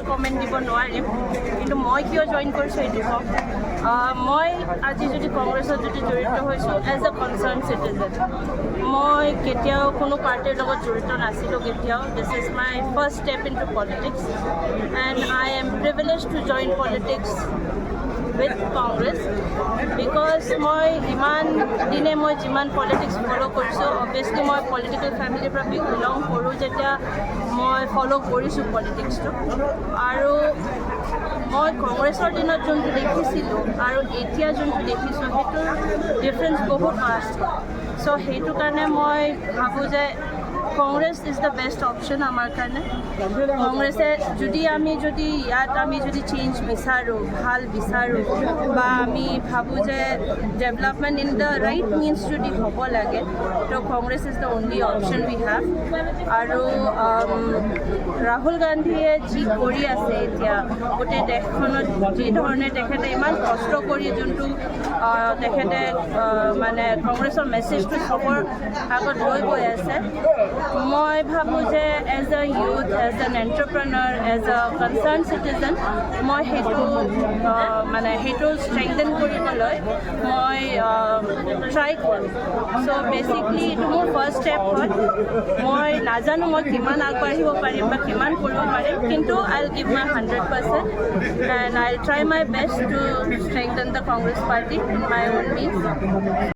Comment দিব নোৱাৰিম, কিন্তু মই কিয় জইন কৰিছোঁ এইটো কম। মই আজি যদি কংগ্ৰেছত যদি জড়িত হৈছোঁ এজ এ কনচাৰ্ণ চিটিজেন, মই কেতিয়াও কোনো পাৰ্টীৰ লগত জড়িত নাছিলোঁ কেতিয়াও। This is my first step into politics and I am privileged to join politics with Congress because মই ইমান দিনে মই যিমান পলিটিক্স ফ'ল' কৰিছোঁ, অভিয়াছলি মই পলিটিকেল ফেমিলিৰ পৰা বিলং কৰোঁ যেতিয়া মই ফ'ল' কৰিছোঁ পলিটিক্সটো। আৰু মই কংগ্ৰেছৰ দিনত যোনটো দেখিছিলোঁ আৰু এতিয়া যোনটো দেখিছোঁ, সেইটোৰ ডিফাৰেঞ্চ বহুত আছে। চ' সেইটো কাৰণে মই ভাবোঁ যে Congress is the best option আমাৰ কাৰণে। কংগ্ৰেছে যদি আমি যদি ইয়াত আমি যদি চেঞ্জ বিচাৰোঁ, ভাল বিচাৰোঁ বা আমি ভাবোঁ যে development in the right means যদি হ'ব লাগে, তো Congress is the only option we have. আৰু ৰাহুল গান্ধীয়ে যি কৰি আছে এতিয়া গোটেই দেশখনত, যি ধৰণে তেখেতে ইমান কষ্ট কৰি যোনটো তেখেতে মানে কংগ্ৰেছৰ মেছেজটো চবৰ আগত লৈ গৈ আছে, মই ভাবোঁ যে as a youth, as an entrepreneur, as a concerned citizen, মই সেইটো মানে সেইটো ষ্ট্ৰেংথেন কৰিবলৈ মই ট্ৰাই কৰোঁ। চ' বেচিকলি এইটো মোৰ ফাৰ্ষ্ট ষ্টেপ হয়। মই নাজানো মই কিমান আগবাঢ়িব পাৰিম বা কিমান কৰিব পাৰিম, কিন্তু I will give my 100% and I will try my best to strengthen the Congress party in my own means.